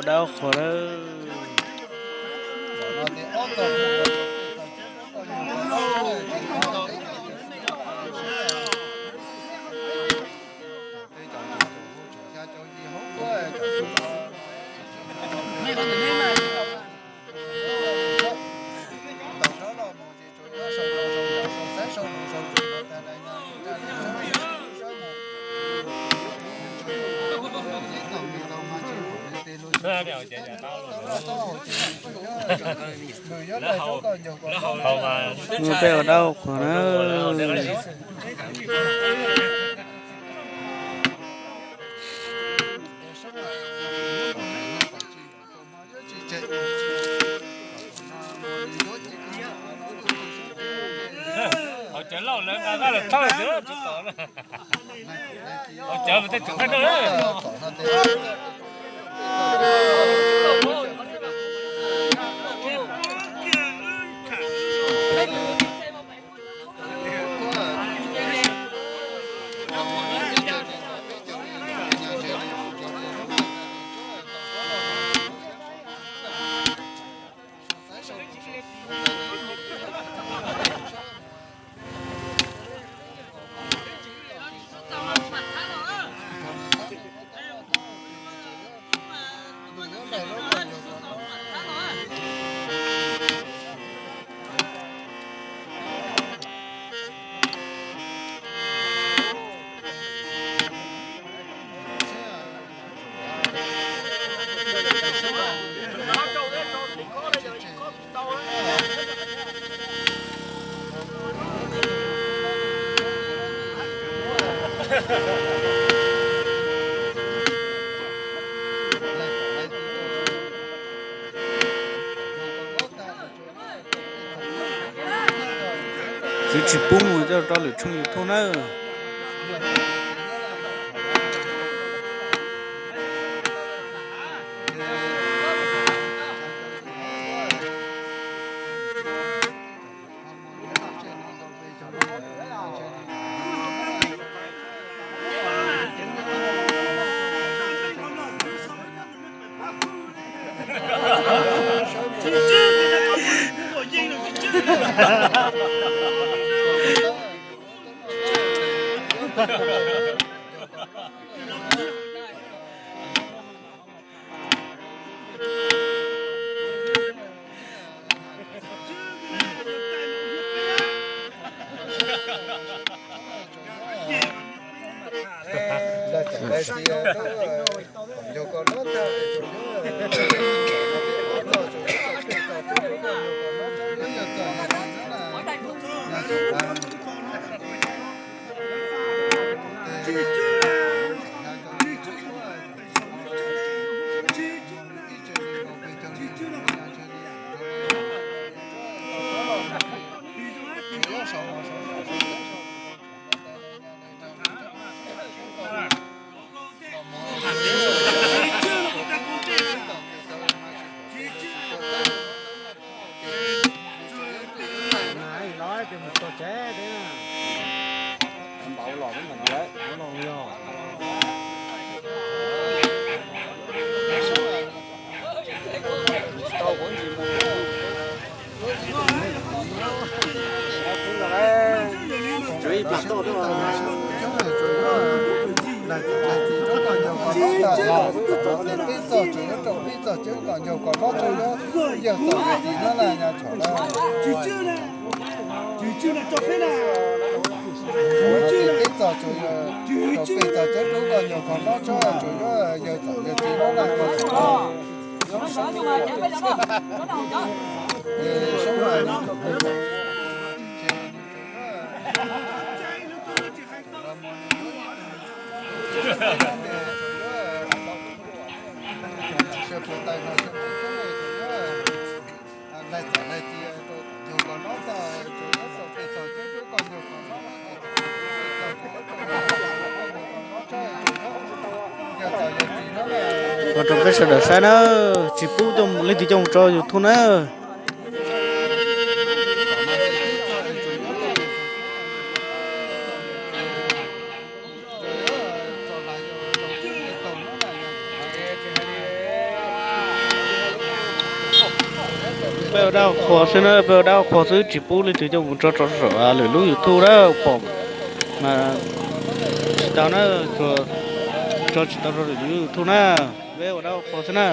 Dawb qhuav lawm. Mus peb ua dab qhuav na. Hauv cawv loj lawv nqa nqaj los thawj xwb. Hauv cawv mas tej tseem qab rau. Txwv tsis pub mus rau lwm tshooj YouTube nawb. Peb txog tsuas yog, peb txog coob koj nyuag kho hlob tsuas yog yawg txawm yawg txiv hlob na. Ua rau peb sawv daws saib na, tsis pub leej twg coj mus tso YouTube na. Peb ua dab ua qhua xwb na, peb ua dab ua qhua xwb, tsis pub leej twg coj mus tso rau saum lwm lub YouTube na, pom mas tsis tau na, tso tsis tau rau lwm lub YouTube na, peb ua dab ua qhua xwb na.